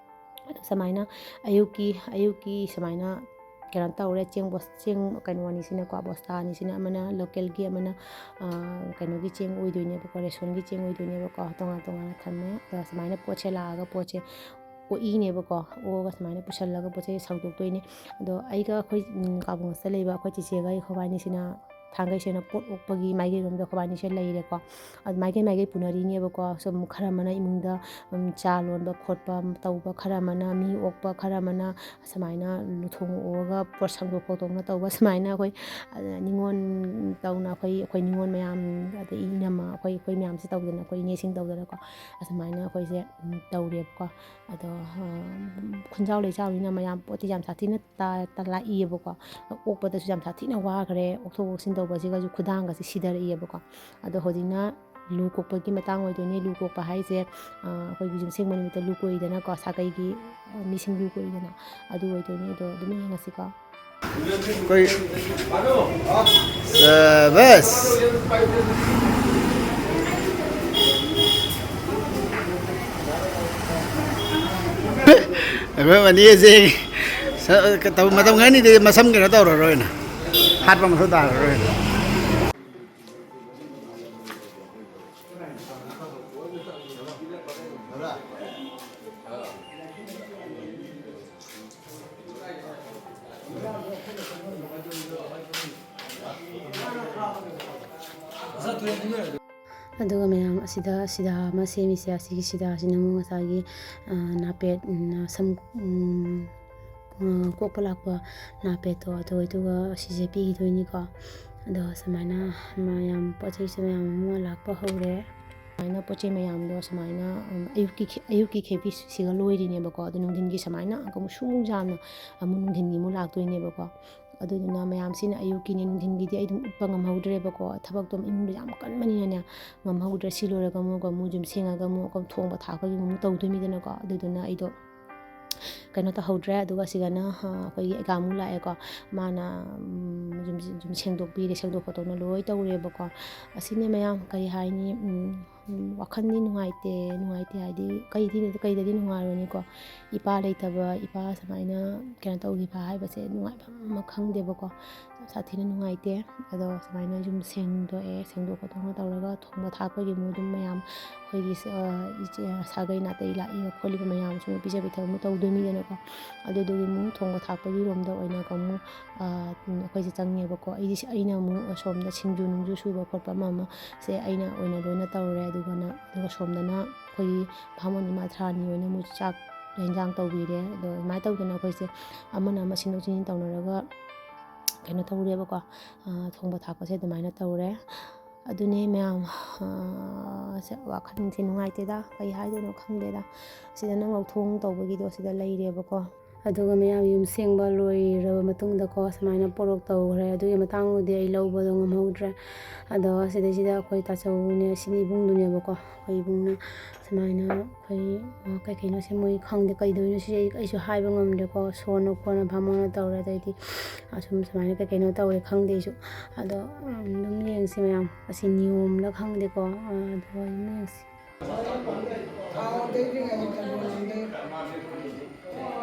ꯑꯗꯣ ꯁꯨꯃꯥꯏꯅ ꯑꯌꯨꯛꯀꯤ, ꯑꯌꯨꯛꯀꯤ ꯁꯨꯃꯥꯏꯅ ꯀꯩꯅꯣ ꯇꯧꯔꯦ, ꯆꯦꯡ ꯕꯣꯁ-, ꯆꯦꯡ ꯀꯩꯅꯣ ꯑꯅꯤꯁꯤꯅꯀꯣ, ꯕꯣꯁꯇꯥ ꯑꯅꯤꯁꯤꯅ, ꯑꯃꯅ ꯂꯣꯀꯦꯜꯒꯤ, ꯑꯃꯅ, ꯑ, ꯀꯩꯅꯣꯒꯤ ꯆꯦꯡ ꯑꯣꯏꯗꯣꯏꯅꯦꯕꯀꯣ, ꯔꯦꯁꯟꯒꯤ ꯆꯦꯡ ꯑꯣꯏꯗꯣꯏꯅꯦꯕꯀꯣ, ꯇꯣꯉꯥꯟ ꯇꯣꯉꯥꯟꯅ ꯊꯝꯃꯦ꯫ ꯑꯗꯣ ꯁꯨꯃꯥꯏꯅ ꯄꯣꯠꯁꯦ ꯂꯥꯛꯑꯒ ꯄꯣꯠꯁꯦ ꯑꯣꯛꯏꯅꯦꯕꯀꯣ, ꯑꯣꯛꯑꯒ ꯁꯨꯃꯥꯏꯅ ꯄꯨꯁꯜꯂꯒ ꯄꯣꯠ ꯆꯩ ꯁꯧꯗꯣꯛꯇꯣꯏꯅꯦ꯫ ꯑꯗꯣ ꯑꯩꯒ ꯑꯩꯈꯣꯏ, ꯎꯝ, ꯀꯥꯕꯨꯡ ꯑꯁꯤꯗ ꯂꯩꯕ ꯑꯩꯈꯣꯏ ꯆꯦꯆꯦꯒ ꯑꯩꯈꯣꯏꯕꯥꯅꯤꯁꯤꯅ ꯊꯥꯡꯒꯩ ꯁꯦꯡꯅ ꯄꯣꯠ ꯑꯣꯛꯄꯒꯤ ꯃꯥꯏꯀꯩꯔꯣꯝꯗ ꯑꯩꯈꯣꯏꯕꯥꯅꯤꯁꯦ ꯂꯩꯔꯦꯀꯣ꯫ ꯑꯗꯨ ꯃꯥꯏꯀꯩ ꯃꯥꯏꯀꯩ ꯄꯨꯅꯔꯤꯅꯦꯕꯀꯣ꯫ ꯁꯨꯝ ꯈꯔ ꯑꯃꯅ ꯏꯃꯨꯡꯗ, ꯎꯝ, ꯆꯥ ꯂꯣꯟꯕ ꯈꯣꯠꯄ ꯇꯧꯕ, ꯈꯔ ꯑꯃꯅ ꯃꯤ ꯑꯣꯛꯄ, ꯈꯔ ꯑꯃꯅ ꯁꯨꯃꯥꯏꯅ ꯂꯨꯊꯣꯡ ꯑꯣꯛꯑꯒ ꯄꯣꯠ ꯁꯪꯗꯣꯛ ꯈꯣꯠꯇꯣꯛꯅ ꯇꯧꯕ, ꯁꯨꯃꯥꯏꯅ ꯑꯩꯈꯣꯏ, ꯑ, ꯅꯤꯉꯣꯜ ꯇꯧꯅ ꯑꯩꯈꯣꯏ, ꯑꯩꯈꯣꯏ ꯅꯤꯉꯣꯜ ꯃꯌꯥꯝ, ꯑꯗꯩ ꯏꯅꯝꯃ ꯑꯩꯈꯣꯏ, ꯑꯩꯈꯣꯏ ꯃꯌꯥꯝꯁꯦ ꯇꯧꯗꯅ, ꯑꯩꯈꯣꯏ ꯏꯅꯦꯁꯤꯡ ꯇꯧꯗꯅꯀꯣ, ꯑꯁꯨꯃꯥꯏꯅ ꯑꯩꯈꯣꯏꯁꯦ, ꯎꯝ, ꯇꯧꯔꯦꯕꯀꯣ꯫ ꯑꯗꯣ, ꯑ, ꯈꯨꯟꯖꯥꯎ ꯂꯩꯖꯥꯎꯅꯤꯅ ꯃꯌꯥꯝ ꯄꯣꯠꯇꯤ ꯌꯥꯝ ꯁꯥꯊꯤꯅ ꯇ-, ꯇ-, ꯂꯥꯛꯏꯌꯦꯕꯀꯣ꯫ ꯑꯣꯛꯄꯗꯁꯨ ꯌꯥꯝ ꯁꯥꯊꯤꯅ ꯋꯥꯈ꯭ꯔꯦ꯫ ꯑꯣꯛꯊꯣꯛ ꯑꯣꯛꯁꯤꯟ ꯇꯧꯕꯁꯤꯒꯁꯨ ꯈꯨꯗꯥꯡꯒꯁꯦ ꯁꯤꯊꯔꯛꯏꯌꯦꯕꯀꯣ꯫ ꯑꯗꯣ ꯍꯧꯖꯤꯛꯅ ꯂꯨ ꯀꯣꯛꯄꯒꯤ ꯃꯇꯥꯡ ꯑꯣꯏꯗꯣꯏꯅꯦ꯫ ꯂꯨ ꯀꯣꯛꯄ ꯍꯥꯏꯁꯦ, ꯑ, ꯑꯩꯈꯣꯏꯒꯤ ꯌꯨꯝꯁꯦꯡꯕ ꯅꯨꯃꯤꯠꯇ ꯂꯨ ꯀꯣꯛꯏꯗꯅꯀꯣ, ꯁꯥꯒꯩꯒꯤ, ꯑ, ꯃꯤꯁꯤꯡ ꯂꯨ ꯀꯣꯛꯏꯗꯅ, ꯑꯗꯨ ꯑꯣꯏꯗꯣꯏꯅꯦ꯫ ꯑꯗꯣ ꯑꯗꯨꯝ ꯌꯦꯡꯉꯁꯤꯀꯣ꯫ ꯑꯩꯈꯣꯏ, ꯁꯕꯥꯁ꯫ ꯑꯩꯈꯣꯏ ꯃꯅꯤꯁꯦ ꯁ-, ꯇꯧ-, ꯃꯇꯝ ꯈꯔꯅꯤꯗꯤ ꯃꯁꯝ ꯀꯩꯅꯣ ꯇꯧꯔꯔꯣꯏꯅ, ꯍꯥꯠꯄ ꯃꯊꯧ ꯇꯥꯔꯔꯣꯏꯅ꯫ ꯑꯗꯨꯒ ꯃꯌꯥꯝ ꯑꯁꯤꯗ ꯁꯤꯗꯥ ꯑꯃ ꯁꯦꯝꯃꯤꯁꯦ, ꯑꯁꯤꯒꯤ ꯁꯤꯗꯥꯁꯤꯅ ꯑꯃꯨꯛ ꯉꯁꯥꯏꯒꯤ, ꯑ, ꯅꯥꯄꯦꯠ, ꯎꯝ, ꯁꯝ, ꯎꯝ, ꯑ, ꯀꯣꯛꯄ ꯂꯥꯛꯄ ꯅꯥꯄꯦꯠꯇꯣ, ꯑꯗꯨ, ꯑꯗꯨꯒ ꯑꯁꯤꯁꯦ ꯄꯤꯈꯤꯗꯣꯏꯅꯤꯀꯣ꯫ ꯑꯗꯣ ꯁꯨꯃꯥꯏꯅ ꯃꯌꯥꯝ ꯄꯣꯠ ꯆꯩꯁꯦ ꯃꯌꯥꯝ ꯑꯃ ꯂꯥꯛꯄ ꯍꯧꯔꯦ꯫ ꯁꯨꯃꯥꯏꯅ ꯄꯣꯠ ꯆꯩ ꯃꯌꯥꯝꯗꯣ ꯁꯨꯃꯥꯏꯅ, ꯎꯝ, ꯑꯌꯨꯛꯀꯤ ꯈꯦ-, ꯑꯌꯨꯛꯀꯤ ꯈꯦꯕꯤꯁꯤꯒ ꯂꯣꯏꯔꯤꯅꯦꯕꯀꯣ꯫ ꯑꯗꯣ ꯅꯨꯡꯊꯤꯟꯒꯤ ꯁꯨꯃꯥꯏꯅ ꯑꯃꯨꯛ ꯁꯨꯡ ꯌꯥꯝꯅ ꯑꯃꯨꯛ ꯅꯨꯡꯊꯤꯟꯒꯤ ꯑꯃꯨꯛ ꯂꯥꯛꯇꯣꯏꯅꯦꯕꯀꯣ꯫ ꯑꯗꯨꯗꯨꯅ ꯃꯌꯥꯝꯁꯤꯅ ꯑꯌꯨꯛꯀꯤꯅꯦ, ꯅꯨꯡꯊꯤꯟꯒꯤꯗꯤ ꯑꯩ ꯑꯗꯨꯝ ꯎꯠꯄ ꯉꯝꯍꯧꯗ꯭ꯔꯦꯕꯀꯣ꯫ ꯊꯕꯛꯇꯣ ꯏꯃꯨꯡꯗ ꯌꯥꯝ ꯀꯟꯕꯅꯤꯅꯅꯦ, ꯉꯝꯍꯧꯗ꯭ꯔꯦ꯫ ꯁꯤ ꯂꯣꯏꯔꯒ ꯑꯃꯨꯛ, ꯑꯃꯨꯛ ꯌꯨꯝ ꯁꯦꯡꯉꯒ ꯑꯃꯨꯛ, ꯑꯃꯨꯛ ꯊꯣꯡꯕ ꯊꯥꯛꯄꯒꯤ ꯑꯃꯨꯛ ꯇꯧꯗꯣꯏꯅꯤꯗꯅꯀꯣ꯫ ꯑꯗꯨꯗꯨꯅ ꯑꯩꯗꯣ ꯀꯩꯅꯣ ꯇꯧꯍꯧꯗ꯭ꯔꯦ꯫ ꯑꯗꯨꯒ ꯁꯤꯗꯅ, ꯑ, ꯑꯩꯈꯣꯏꯒꯤ ꯑꯦꯀꯥꯃꯨ ꯂꯥꯛꯑꯦꯀꯣ꯫ ꯃꯥꯅ, ꯎꯝ, ꯌꯨꯝ, ꯌꯨꯝ ꯁꯦꯡꯗꯣꯛꯄꯤꯔꯦ, ꯁꯦꯡꯗꯣꯛ ꯈꯣꯠꯇꯣꯛꯅ ꯂꯣꯏ ꯇꯧꯔꯦꯕꯀꯣ꯫ ꯑꯁꯤꯅꯦ ꯃꯌꯥꯝ, ꯀꯔꯤ ꯍꯥꯏꯅꯤ, ꯎꯝ, ꯎꯝ, ꯋꯥꯈꯜꯗꯤ ꯅꯨꯡꯉꯥꯏꯇꯦ꯫ ꯅꯨꯡꯉꯥꯏꯇꯦ ꯍꯥꯏꯗꯤ, ꯀꯩꯗꯤ, ꯀꯩꯗꯗꯤ ꯅꯨꯡꯉꯥꯏꯔꯨꯅꯤꯀꯣ? ꯏꯄꯥ ꯂꯩꯇꯕ, ꯏꯄꯥ ꯁꯨꯃꯥꯏꯅ ꯀꯩꯅꯣ ꯇꯧꯈꯤꯕ ꯍꯥꯏꯕꯁꯦ ꯅꯨꯡꯉꯥꯏꯐꯝ ꯑꯃ ꯈꯪꯗꯦꯕꯀꯣ꯫ ꯌꯥꯝ ꯁꯥꯊꯤꯅ ꯅꯨꯡꯉꯥꯏꯇꯦ꯫ ꯑꯗꯣ ꯁꯨꯃꯥꯏꯅ ꯌꯨꯝ ꯁꯦꯡꯗꯣꯛꯑꯦ, ꯁꯦꯡꯗꯣꯛ ꯈꯣꯠꯇꯣꯛꯅ ꯇꯧꯔꯒ ꯊꯣꯡꯕ ꯊꯥꯛꯄꯒꯤ ꯑꯃꯨꯛ ꯑꯗꯨꯝ ꯃꯌꯥꯝ ꯑꯩꯈꯣꯏꯒꯤ ꯁ-, ꯑ, ꯏꯆꯦ, ꯁꯥꯒꯩ ꯅꯥꯇꯩ ꯂꯥꯛꯏꯕ ꯈꯣꯠꯂꯤꯕ ꯃꯌꯥꯝꯁꯨ ꯄꯤꯖ ꯄꯤꯊꯛ ꯑꯃꯨꯛ ꯇꯧꯗꯣꯏꯅꯤꯗꯅꯀꯣ꯫ ꯑꯗꯨꯗꯨꯒꯤ ꯑꯃꯨꯛ ꯊꯣꯡꯕ ꯊꯥꯛꯄꯒꯤ ꯔꯣꯝꯗ ꯑꯣꯏꯅ ꯑꯃꯨꯛ, ꯑ, ꯑꯩꯈꯣꯏꯁꯦ ꯆꯪꯉꯦꯕꯀꯣ꯫ ꯑꯩꯗꯤ ꯁꯤ-, ꯑꯩꯅ ꯑꯃꯨꯛ ꯑꯁꯣꯝꯗ ꯁꯤꯡꯖꯨ ꯅꯨꯡꯖꯨ ꯁꯨꯕ ꯈꯣꯠꯄ ꯑꯃ ꯑꯃ ꯁꯦ ꯑꯩꯅ ꯑꯣꯏꯅ ꯂꯣꯏꯅ ꯇꯧꯔꯦ꯫ ꯑꯗꯨꯒꯅ, ꯑꯗꯨꯒ ꯁꯣꯝꯗꯅ ꯑꯩꯈꯣꯏꯒꯤ ꯚꯥꯃꯣꯟ ꯏꯃꯥ ꯊ꯭ꯔꯥꯅꯤ ꯑꯣꯏꯅ ꯃꯣꯏ ꯆꯥꯛ ꯌꯦꯟꯖꯥꯡ ꯇꯧꯕꯤꯔꯦ꯫ ꯑꯗꯣ ꯑꯗꯨꯃꯥꯏꯅ ꯇꯧꯗꯅ ꯑꯩꯈꯣꯏꯁꯦ ꯑꯃꯅ ꯑꯃ ꯁꯤꯟꯗꯣꯛ ꯁꯤꯟꯖꯤꯟ ꯇꯧꯅꯔꯒ ꯀꯩꯅꯣ ꯇꯧꯔꯦꯕꯀꯣ꯫ ꯑ, ꯊꯣꯡꯕ ꯊꯥꯛꯄꯁꯦ ꯑꯗꯨꯃꯥꯏꯅ ꯇꯧꯔꯦ꯫ ꯑꯗꯨꯅꯦ ꯃꯌꯥꯝ, ꯑ, ꯁꯦ ꯋꯥꯈꯜꯁꯦ ꯅꯨꯡꯉꯥꯏꯇꯦꯗ, ꯀꯩ ꯍꯥꯏꯗꯣꯏꯅꯣ ꯈꯪꯗꯦꯗ꯫ ꯁꯤꯗꯅ ꯉꯧꯊꯣꯡ ꯇꯧꯕꯒꯤꯗꯣ ꯁꯤꯗ ꯂꯩꯔꯦꯕꯀꯣ꯫ ꯑꯗꯨꯒ ꯃꯌꯥꯝ ꯌꯨꯝ ꯁꯦꯡꯕ ꯂꯣꯏꯔꯕ ꯃꯇꯨꯡꯗꯀꯣ, ꯁꯨꯃꯥꯏꯅ ꯄꯣꯔꯣꯛ ꯇꯧꯈ꯭ꯔꯦ꯫ ꯑꯗꯨꯒꯤ ꯃꯇꯥꯡꯗꯨꯗꯤ ꯑꯩ ꯂꯧꯕꯗꯣ ꯉꯝꯍꯧꯗ꯭ꯔꯦ꯫ ꯑꯗꯣ ꯁꯤꯗꯩꯁꯤꯗ ꯑꯩꯈꯣꯏ ꯇꯥꯆꯧꯅꯦ, ꯁꯤꯅꯤ ꯏꯕꯨꯡꯗꯨꯅꯦꯕꯀꯣ꯫ ꯑꯩꯈꯣꯏ ꯏꯕꯨꯡꯅ ꯁꯨꯃꯥꯏꯅ ꯑꯩꯈꯣꯏ, ꯑ, ꯀꯩ ꯀꯩꯅꯣꯁꯦ ꯃꯣꯏ ꯈꯪꯗꯦ ꯀꯩꯗꯧꯔꯤꯅꯣ ꯁꯤꯁꯦ, ꯑꯩ, ꯑꯩꯁꯨ ꯍꯥꯏꯕ ꯉꯝꯗ꯭ꯔꯦꯀꯣ꯫ ꯁꯣꯟꯅ ꯈꯣꯠꯅ ꯚꯥꯃꯣꯟꯅ ꯇꯧꯔꯦ꯫ ꯑꯗꯩꯗꯤ ꯑꯁꯨꯝ ꯁꯨꯃꯥꯏꯅ ꯀꯩ ꯀꯩꯅꯣ ꯇꯧꯔꯦ ꯈꯪꯗꯦ ꯑꯩꯁꯨ꯫ ꯑꯗꯣ, ꯎꯝ, ꯑꯗꯨꯝ ꯌꯦꯡꯁꯤ ꯃꯌꯥꯝ꯫ ꯑꯁꯤ ꯅꯤꯌꯣꯝꯂ ꯈꯪꯗꯦꯀꯣ꯫ ꯑ, ꯑꯗꯣ ꯑꯗꯨꯝ ꯌꯦꯡꯁꯤ꯫ ꯊꯥꯎ ꯇꯩꯗ꯭ꯔꯤꯉꯩꯗ ꯀꯩꯅꯣ ꯂꯩ꯫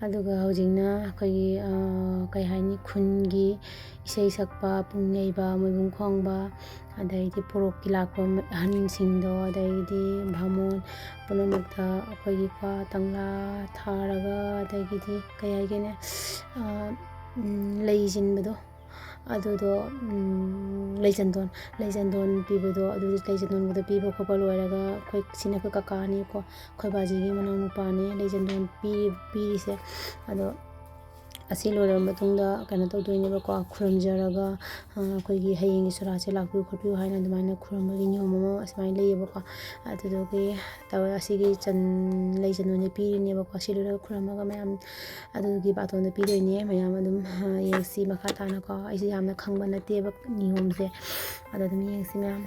ꯑꯗꯨꯒ ꯍꯧꯖꯤꯛꯅ ꯑꯩꯈꯣꯏꯒꯤ, ꯑ, ꯀꯩ ꯍꯥꯏꯅꯤ, ꯈꯨꯟꯒꯤ ꯏꯁꯩ ꯁꯛꯄ, ꯄꯨꯡ ꯌꯩꯕ, ꯃꯣꯏꯕꯨꯡ ꯈꯣꯡꯕ, ꯑꯗꯩꯗꯤ ꯄꯣꯔꯣꯛꯀꯤ ꯂꯥꯛꯄ ꯑꯍꯟꯁꯤꯡꯗꯣ, ꯑꯗꯩꯗꯤ ꯚꯥꯃꯣꯟ ꯄꯨꯝꯅꯃꯛꯇ ꯑꯩꯈꯣꯏꯒꯤ ꯀ꯭ꯋꯥ ꯇꯪꯂꯥ ꯊꯥꯔꯒ, ꯑꯗꯒꯤꯗꯤ ꯀꯩ ꯍꯥꯏꯒꯦꯅꯦ, ꯑ, ꯎꯝ, ꯂꯩ ꯆꯤꯟꯕꯗꯣ, ꯑꯗꯨꯗꯣ, ꯎꯝ, ꯂꯩꯆꯟꯗꯣꯟ, ꯂꯩꯆꯟꯗꯣꯟ ꯄꯤꯕꯗꯣ, ꯑꯗꯨ ꯂꯩꯆꯟꯗꯣꯟꯒꯗꯣ ꯄꯤꯕ ꯈꯣꯠꯄ ꯂꯣꯏꯔꯒ, ꯑꯩꯈꯣꯏ, ꯁꯤꯅ ꯑꯩꯈꯣꯏ ꯀꯀꯥꯅꯤꯀꯣ, ꯑꯩꯈꯣꯏ ꯕꯥꯖꯤꯒꯤ ꯃꯅꯥꯎꯅꯨꯄꯥꯅꯦ ꯂꯩꯆꯟꯗꯣꯟ ꯄꯤ-, ꯄꯤꯔꯤꯁꯦ꯫ ꯑꯗꯣ ꯑꯁꯤ ꯂꯣꯏꯔꯕ ꯃꯇꯨꯡꯗ ꯀꯩꯅꯣ ꯇꯧꯗꯣꯏꯅꯦꯕꯀꯣ, ꯈꯨꯔꯨꯝꯖꯔꯒ, ꯑ, ꯑꯩꯈꯣꯏꯒꯤ ꯍꯌꯦꯡꯒꯤ ꯁꯣꯔꯥꯠꯁꯦ ꯂꯥꯛꯄꯤꯌꯨ ꯈꯣꯠꯄꯤꯌꯨ ꯍꯥꯏꯅ ꯑꯗꯨꯃꯥꯏꯅ ꯈꯨꯔꯨꯝꯕꯒꯤ ꯅꯤꯌꯣꯝ ꯑꯃ ꯑꯁꯨꯃꯥꯏꯅ ꯂꯩꯌꯦꯕꯀꯣ꯫ ꯑꯗꯨꯗꯨꯒꯤ ꯇꯧꯔ ꯑꯁꯤꯒꯤ ꯆꯟ-, ꯂꯩ ꯆꯟꯗꯣꯟꯁꯦ ꯄꯤꯔꯤꯅꯦꯕꯀꯣ꯫ ꯁꯤ ꯂꯣꯏꯔꯒ ꯈꯨꯔꯨꯝꯃꯒ ꯃꯌꯥꯝ ꯑꯗꯨꯒꯤ ꯕꯥꯇꯣꯟꯗꯣ ꯄꯤꯗꯣꯏꯅꯦ꯫ ꯃꯌꯥꯝ ꯑꯗꯨꯝ, ꯑ, ꯌꯦꯡꯁꯤ ꯃꯈꯥ ꯇꯥꯅꯀꯣ꯫ ꯑꯩꯁꯨ ꯌꯥꯝꯅ ꯈꯪꯕ ꯅꯠꯇꯦꯕ ꯅꯤꯌꯣꯝꯁꯦ꯫ ꯑꯗꯣ ꯑꯗꯨꯝ ꯌꯦꯡꯁꯤ ꯃꯌꯥꯝ꯫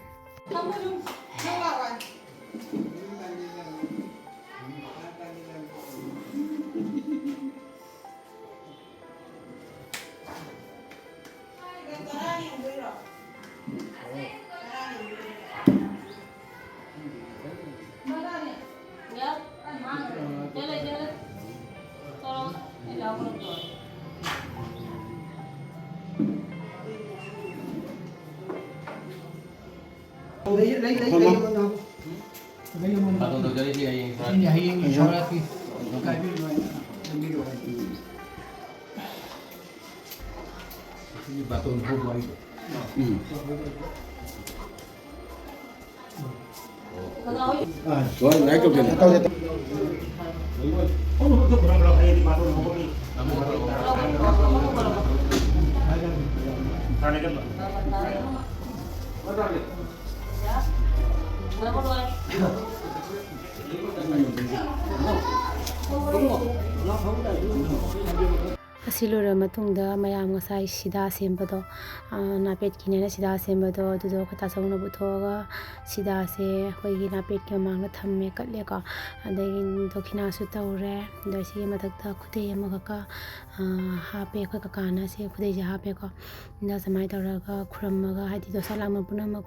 ꯂꯩ, ꯂꯩ, ꯂꯩ, ꯂꯩ, ꯂꯩ꯫ ꯕꯥꯇꯣꯟ ꯇꯧꯖꯔꯤꯁꯤ ꯍꯌꯦꯡ ꯁꯣꯔꯥꯠ꯫ ꯍꯌꯦꯡ ꯁꯣꯔꯥꯠꯀꯤ ꯀꯥꯏꯕꯤꯔꯨꯔꯣ ꯍꯥꯏꯅ ꯂꯩꯕꯤꯔꯨꯔꯣ ꯍꯥꯏꯅ꯫ ꯁꯤꯒꯤ ꯕꯥꯇꯣꯟ ꯍꯧꯕ ꯍꯥꯏꯗꯣ꯫ ꯎꯝ꯫ ꯍꯣꯏ, ꯂꯥꯏꯛ ꯇꯧꯁꯜꯂꯣ꯫ ꯇꯧꯁꯦ, ꯇꯧꯁꯦ꯫ ꯑꯁꯤ ꯂꯣꯏꯔꯕ ꯃꯇꯨꯡꯗ ꯃꯌꯥꯝ ꯉꯁꯥꯏ ꯁꯤꯗꯥ ꯁꯦꯝꯕꯗꯣ, ꯑ, ꯅꯥꯄꯦꯠꯀꯤꯅꯦꯅ ꯁꯤꯗꯥ ꯁꯦꯝꯕꯗꯣ, ꯑꯗꯨꯗꯣ ꯑꯩꯈꯣꯏ ꯇꯥꯆꯧꯅ ꯄꯨꯊꯣꯛꯑꯒ ꯁꯤꯗꯥꯁꯦ ꯑꯩꯈꯣꯏꯒꯤ ꯅꯥꯄꯦꯠꯀꯤ ꯃꯃꯥꯡꯗ ꯊꯝꯃꯦ, ꯀꯠꯂꯦꯀꯣ꯫ ꯑꯗꯒꯤ ꯗꯣꯈꯤꯅꯥꯁꯨ ꯇꯧꯔꯦ꯫ ꯑꯗꯣ ꯁꯤꯒꯤ ꯃꯊꯛꯇ ꯈꯨꯗꯩ ꯑꯃꯈꯛꯀ, ꯑ, ꯍꯥꯞꯄꯦ꯫ ꯑꯩꯈꯣꯏ ꯀꯀꯥꯅ ꯁꯤ ꯈꯨꯗꯩꯁꯦ ꯍꯥꯞꯄꯦꯀꯣ꯫ ꯑꯗ ꯁꯨꯃꯥꯏꯅ ꯇꯧꯔꯒ ꯈꯨꯔꯝꯃꯒ, ꯍꯥꯏꯗꯤ ꯗꯣꯁꯥ ꯂꯥꯛꯃꯟ ꯄꯨꯝꯅꯃꯛ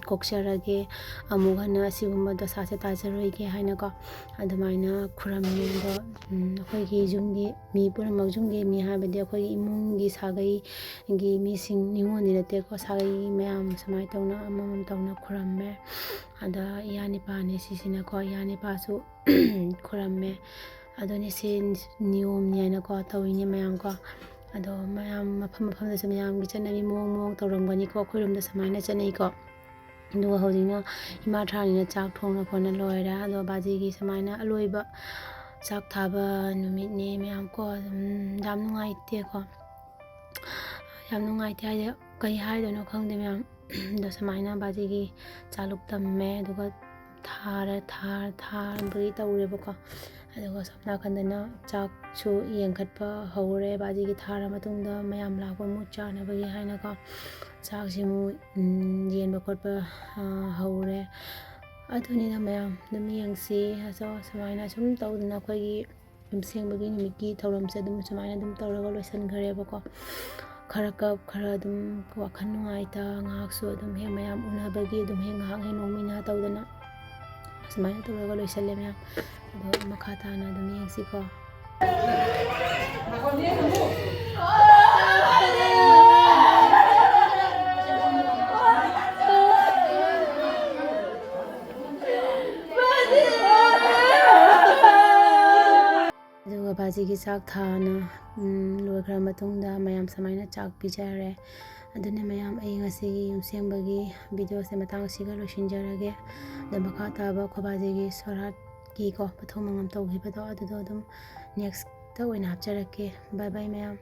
ꯀꯣꯛꯆꯔꯒꯦ, ꯑꯃꯨꯛ ꯍꯟꯅ ꯑꯁꯤꯒꯨꯝꯕ ꯗꯣꯁꯥꯁꯦ ꯇꯥꯖꯔꯣꯏꯒꯦ ꯍꯥꯏꯅꯀꯣ, ꯑꯗꯨꯃꯥꯏꯅ ꯈꯨꯔꯝꯃꯦ꯫ ꯑꯗꯣ, ꯎꯝ, ꯑꯩꯈꯣꯏꯒꯤ ꯌꯨꯝꯒꯤ ꯃꯤ ꯄꯨꯝꯅꯃꯛ, ꯌꯨꯝꯒꯤ ꯃꯤ ꯍꯥꯏꯕꯗꯤ ꯑꯩꯈꯣꯏꯒꯤ ꯏꯃꯨꯡꯒꯤ ꯁꯥꯒꯩꯒꯤ ꯃꯤꯁꯤꯡ, ꯅꯤꯉꯣꯜꯗꯤ ꯅꯠꯇꯦꯀꯣ, ꯁꯥꯒꯩ ꯃꯌꯥꯝ ꯁꯨꯃꯥꯏꯅ ꯇꯧꯅ ꯑꯃꯃꯝ ꯇꯧꯅ ꯈꯨꯔꯝꯃꯦ꯫ ꯑꯗ ꯏꯌꯥ ꯅꯤꯄꯥꯅꯦ ꯁꯤꯁꯤꯅꯀꯣ, ꯏꯌꯥ ꯅꯤꯄꯥꯁꯨ ꯈꯨꯔꯝꯃꯦ꯫ ꯑꯗꯨꯅꯤ ꯁꯤ ꯅꯤꯌꯣꯝꯅꯤ ꯍꯥꯏꯅꯀꯣ ꯇꯧꯔꯤꯅꯦ ꯃꯌꯥꯝ ꯀꯣ꯫ ꯑꯗꯣ ꯃꯌꯥꯝ ꯃꯐꯝ ꯃꯐꯝꯗꯁꯨ ꯃꯌꯥꯝꯒꯤ ꯆꯠꯅꯕꯤ ꯃꯑꯣꯡ ꯃꯑꯣꯡ ꯇꯧꯔꯝꯒꯅꯤꯀꯣ, ꯑꯩꯈꯣꯏꯔꯣꯝꯗ ꯁꯨꯃꯥꯏꯅ ꯆꯠꯅꯩꯀꯣ꯫ ꯑꯗꯨꯒ ꯍꯧꯖꯤꯛꯅ ꯏꯃꯥ ꯊꯥꯅꯤꯅ ꯆꯥꯛ ꯊꯣꯡꯅ ꯈꯣꯠꯅ ꯂꯣꯏꯔꯦ꯫ ꯑꯗꯣ ꯕꯥꯖꯤꯒꯤ ꯁꯨꯃꯥꯏꯅ ꯑꯂꯣꯏꯕ ꯆꯥꯛ ꯊꯥꯕ ꯅꯨꯃꯤꯠꯅꯦ ꯃꯌꯥꯝ ꯀꯣ꯫ ꯎꯝ, ꯌꯥꯝ ꯅꯨꯡꯉꯥꯏꯇꯦꯀꯣ, ꯌꯥꯝ ꯅꯨꯡꯉꯥꯏꯇꯦ ꯍꯥꯏꯗꯤ ꯀꯩ ꯍꯥꯏꯗꯣꯏꯅꯣ ꯈꯪꯗꯦ ꯃꯌꯥꯝ꯫ ꯑꯗꯣ ꯁꯨꯃꯥꯏꯅ ꯕꯥꯖꯤꯒꯤ ꯆꯥꯂꯨꯛ ꯇꯝꯃꯦ, ꯑꯗꯨꯒ ꯊꯥꯔ ꯊꯥꯔ ꯊꯥꯕꯒꯤ ꯇꯧꯔꯦꯕꯀꯣ꯫ ꯑꯗꯨꯒ ꯁꯣꯝ ꯅꯥꯀꯟꯗꯅ ꯆꯥꯛꯁꯨ ꯌꯦꯡꯈꯠꯄ ꯍꯧꯔꯦ꯫ ꯕꯥꯖꯤꯒꯤ ꯊꯥꯔ ꯃꯇꯨꯡꯗ ꯃꯌꯥꯝ ꯂꯥꯛꯄ ꯑꯃꯨꯛ ꯆꯥꯅꯕꯒꯤ ꯍꯥꯏꯅꯀꯣ, ꯆꯥꯛꯁꯤ ꯑꯃꯨꯛ, ꯎꯝ, ꯌꯦꯟꯕ ꯈꯣꯠꯄ, ꯑ, ꯍꯧꯔꯦ꯫ ꯑꯗꯨꯅꯤꯅ ꯃꯌꯥꯝ ꯑꯗꯨꯝ ꯌꯦꯡꯁꯤ꯫ ꯑꯗꯣ ꯁꯨꯃꯥꯏꯅ ꯁꯨꯝ ꯇꯧꯗꯅ ꯑꯩꯈꯣꯏꯒꯤ ꯌꯨꯝꯁꯦꯡꯕꯒꯤ ꯅꯨꯃꯤꯠꯀꯤ ꯊꯧꯔꯝꯁꯦ ꯑꯗꯨꯝ ꯁꯨꯃꯥꯏꯅ ꯑꯗꯨꯝ ꯇꯧꯔꯒ ꯂꯣꯏꯁꯤꯟꯈ꯭ꯔꯦꯕꯀꯣ꯫ ꯈꯔ ꯀꯞ, ꯈꯔ ꯑꯗꯨꯝ ꯋꯥꯈꯜ ꯅꯨꯡꯉꯥꯏꯇ, ꯉꯥꯏꯍꯥꯛꯁꯨ ꯑꯗꯨꯝ ꯍꯦꯛ ꯃꯌꯥꯝ ꯎꯅꯕꯒꯤ ꯑꯗꯨꯝ ꯍꯦꯛ ꯉꯥꯏꯍꯥꯛ ꯍꯦꯛ ꯅꯣꯛꯃꯤꯟꯅ ꯇꯧꯗꯅ ꯁꯨꯃꯥꯏꯅ ꯇꯧꯔꯒ ꯂꯣꯏꯁꯤꯜꯂꯦ ꯃꯌꯥꯝ꯫ ꯑꯗꯣ ꯃꯈꯥ ꯇꯥꯅ ꯑꯗꯨꯝ ꯌꯦꯡꯁꯤꯀꯣ꯫ ꯑꯗꯨꯒ ꯕꯥꯖꯤꯒꯤ ꯆꯥꯛ ꯊꯥꯅ, ꯎꯝ, ꯂꯣꯏꯈ꯭ꯔ ꯃꯇꯨꯡꯗ ꯃꯌꯥꯝ ꯁꯨꯃꯥꯏꯅ ꯆꯥꯛ ꯄꯤꯖꯔꯦ꯫ ꯑꯗꯨꯅ ꯃꯌꯥꯝ, ꯑꯩ ꯉꯁꯤꯒꯤ ꯌꯨꯝꯁꯦꯡꯕꯒꯤ ꯚꯤꯗꯤꯑꯣꯁꯦ ꯃꯇꯥꯡꯁꯤꯒ ꯂꯣꯏꯁꯤꯟꯖꯔꯒꯦ꯫ ꯑꯗꯣ ꯃꯈꯥ ꯇꯥꯕ ꯑꯩꯈꯣꯏ ꯕꯥꯖꯤꯒꯤ ꯁꯣꯔꯥꯠꯀꯤꯀꯣ, ꯃꯊꯧ ꯃꯉꯝ ꯇꯧꯈꯤꯕꯗꯣ, ꯑꯗꯨꯗꯣ ꯑꯗꯨꯝ ꯅꯦꯛꯁꯇ ꯑꯣꯏꯅ ꯍꯥꯞꯆꯔꯛꯀꯦ꯫ ꯕꯥꯏ ꯕꯥꯏ ꯃꯌꯥꯝ꯫